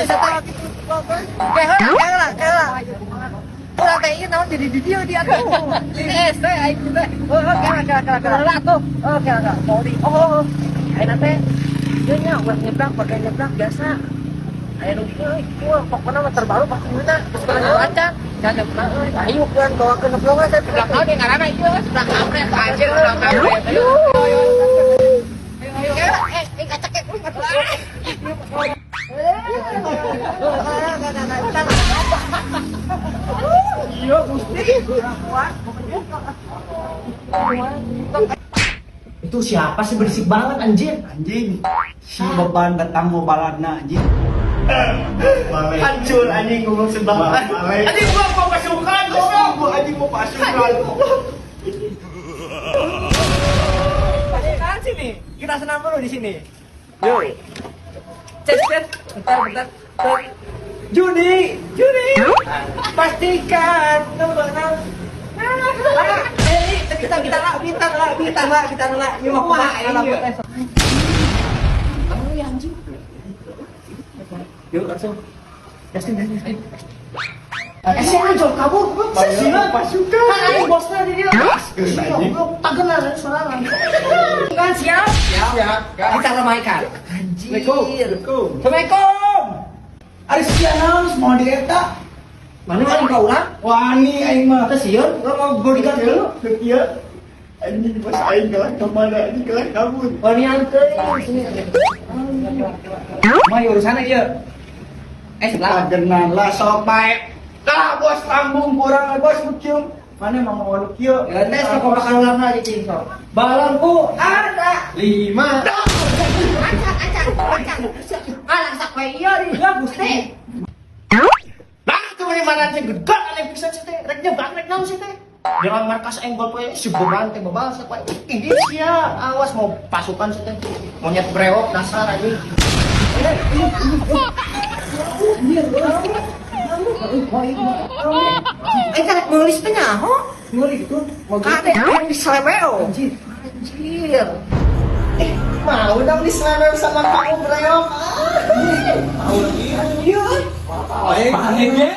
Teu tahu gitu. Kayak heula, kayak heula. Urang teh ieu naon jadi di dieu dia tuh. Ini teh aing teh. Oh, kela kela kela kela. Heula tuh. Oh, kela kela. Sorry. Oh, ayeuna teh ieu nya urang nyebrang pakai nyebrang biasa. Aya nu dieu euy, kieu pokona mah terbaru pasti meunang. Terus kalau lancar, jangan nyebrang euy. Ayo kan bawa ke nyebrang saya Sebelah kau dia ngaranna ieu, sebelah kampret anjir sebelah kampret. Ayo. Ayo. Eh, eh, kacak eh. Iya, Gusti. Itu siapa sih berisik banget anjir? Anjing, si beban datang mau baladna anjing. Hancur anjing goblok sebelah. Anjing gua mau pasukan goblok. Gua anjing mau pasukan. Pasukan sini. Kita senam dulu di sini. Yo. Cek, cek. Bentar, bentar. Juni, Juni. Pastikan nomor 6. Kita kita lah, kita lah, kita lah, kita lah. Ini mau kemana? Oh, ya anjing. Yuk langsung. Justin, Justin. Eh, si anjing kabur. Sila pasukan. Kan aing bosnya di dia. Tagenan sorangan. Kan siap? Siap. Kita ramaikan. Anjir. Assalamualaikum. Assalamualaikum. Ari sia naon mau di eta? Mana aing ka urang? Wani aing mah. Teu sieun, urang mau bodyguard dulu. Teu kieu. Anjing bos aing kalah ka mana anjing kalah kabur. Wanian teuing sini. Mah urusanna ieu. Eh sebelah. Tagenan lah sok bae. Lah bos lambung kurang bos nu kieu. Mana mau mau nu kieu? Ya tes sok makan urang aja cing sok. Balonku ada 5. Acak acak acak. Alah sak we ieu di ya Gusti. Nah, tuh ini mana sih gede aneh pisan sih teh. Rek nyebrang rek naon sih teh. Jangan markas aing gol poe si beban teh bebal sak wae. Ini sia, awas mau pasukan sih teh. Monyet breok dasar anjing. Eh karek meuli teh nyaho. Ngeri gitu. Kade yang diseleweo. Anjir. Anjir. Eh, mau dong diseleweng sama kamu breok. Mau lagi. Iya. Paling ya.